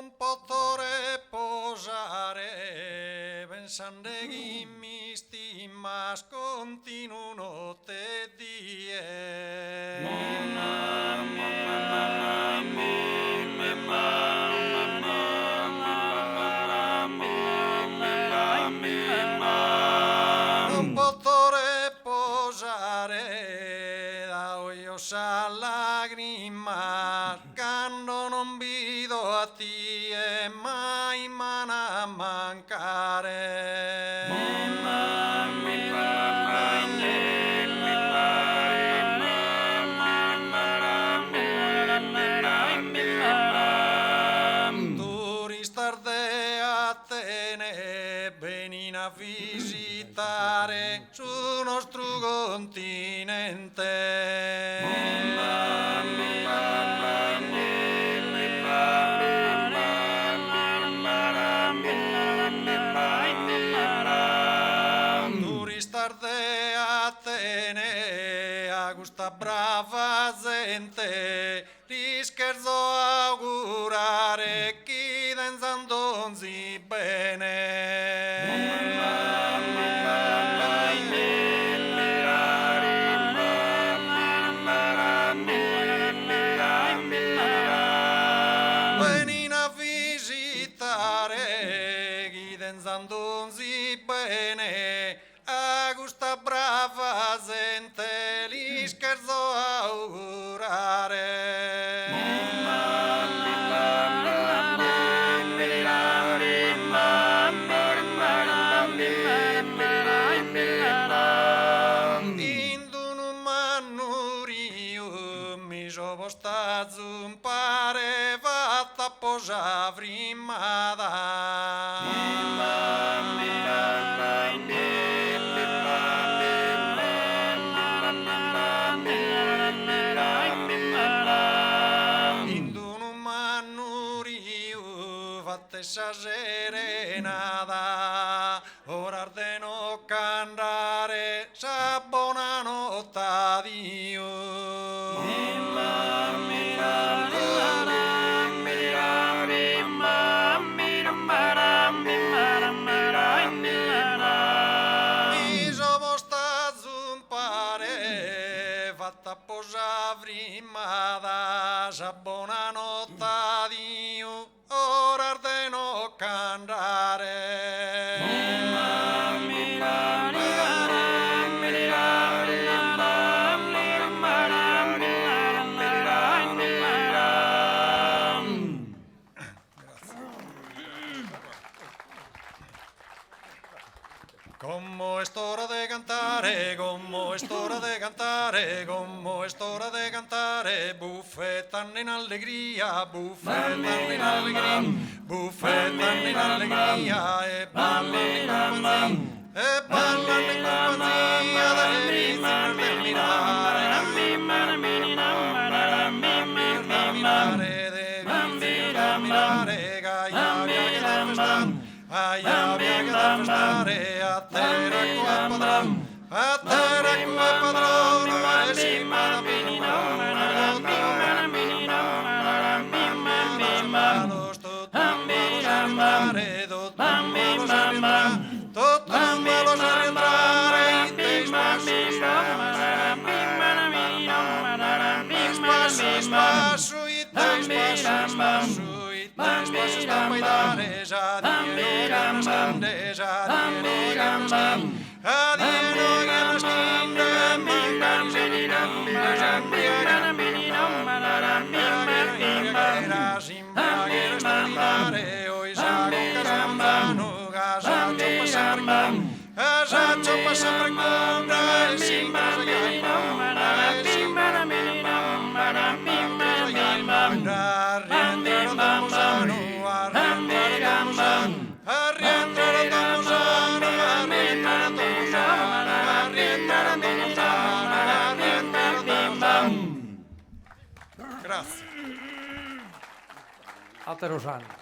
Non potho reposare pensande chi m'istimas continu notte e die. Non potho reposare da ojos sas lagrimas Cando non bido a tie mai m'an a mancare. Turistas de Atene benin a visitare su nostru continente. Turistas de Atene a custa brava zente lis cherzo augurare chi tenzan donzi bene. Benin a visitare chi tenzan donzi bene A custa brava zente lis cherzo augurare. In d'unu mannu riu mi so posta a zumpare fatt'apo sa frimmada. In d'unu mannu riu fatt'est sa serenada oras de no ch'andare sa bona nott'adiu. Mi so posta a zumpare, fatt'apo sa frimmada, sa bona nott'adiu, oras de no ch'andare. Como est ora de cantare, como est ora de cantare, como est ora de cantare, bufetande in allegria, bufetande in allegria, bufetande in allegria e ballande in cumpanzia, e ballande in cumpanzia de pitzinnos de mirare, de pitzinnos de mirare, ca ja piaghet a festare A ja piaghet a festare a teracu a padronu, a teracu a padronu e si b'at malos totu malos a rientrare, totu malos a rientrare, totu malos a rientrare, ite ispassu ispassu ispassu ite ispassu ispassu ite ispassu est abbaidare Sa die no est naschinde, sa die no est naschinde, sa die no est naschinde, mancari s'imbriaghera, s'imbriaghera est a olvidare, oi sa conca su manzanu, ca s'acioppat sempre cun, ca s'acioppat sempre cun, e s'incras gai e s'incras Àteros annos.